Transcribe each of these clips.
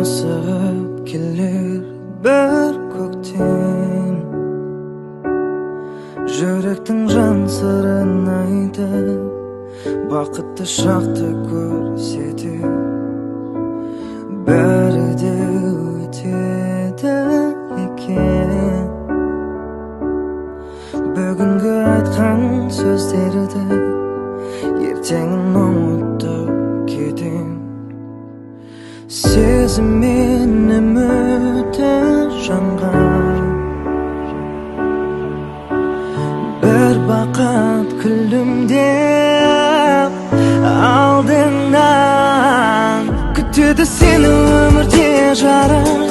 Асығып келер бір көктем, жүректің жан сырын айтып, бақытты шақты көрсетер. Бәрі де өтеді екен, бүгінгі айтқан сөздерді ертеңін ұмытып кетем. Сезіммен үміті жанған, бір бақыт күлімдеп алдыңнан. Күтеді сені өмірде жарық,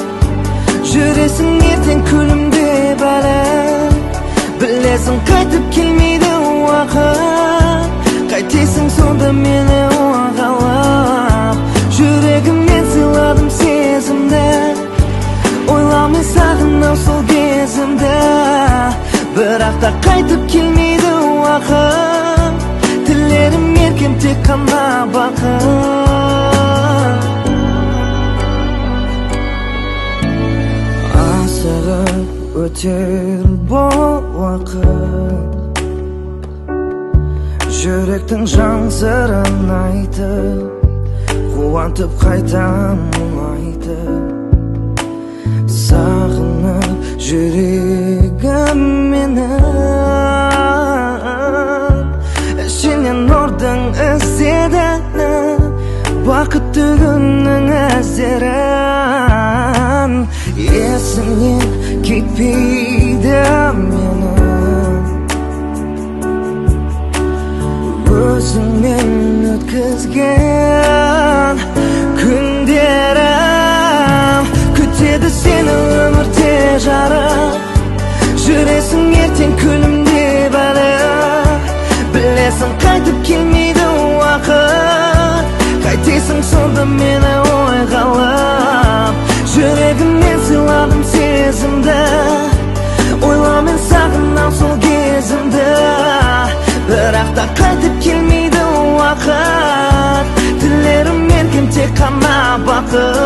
жүресің ертең күлімдеп әлі. Білесің, қайтып келмейді уақыт, қайтесің сонда мені оғалап. Жүрегіммен сыйладым сезімді, ойламай сағынам сол кезімді. Бірақ та қайтып келмейді уақыт, тілерім еркем тек қана бақыт. Асығып өтер бұл уақыт, жүректің жан сырын айтып, қуантып қайта мұңайтып. Сағынып жүрегім мені, ішінен нұрдың іздеді, бақытты күннің іздерін. Есімнен кетпейді менің өзіңмен өткізген күндерім. Күтеді сені өмірде жарық, жүресің ертең күлімдеп әлі. Білесің, қайтып келмейді уақыт, қайтесің сонда мені ойға алып. Жүрегіммен сыйладым сезімді, ойламен сағынам сол кезімді. Бірақ та қайтып келмейді уақыт, тілерім еркем тек қана бақыт.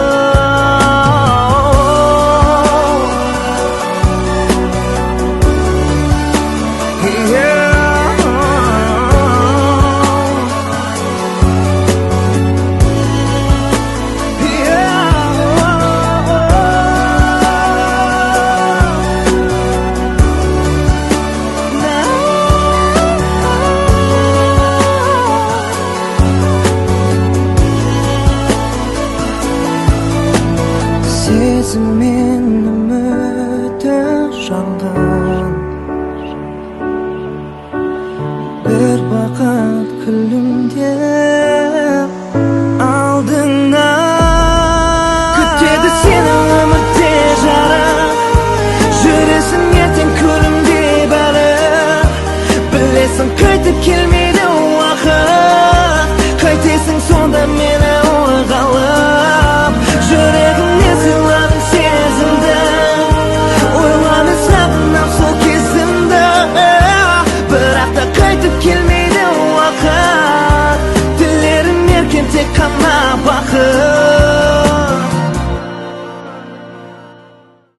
Сезіммен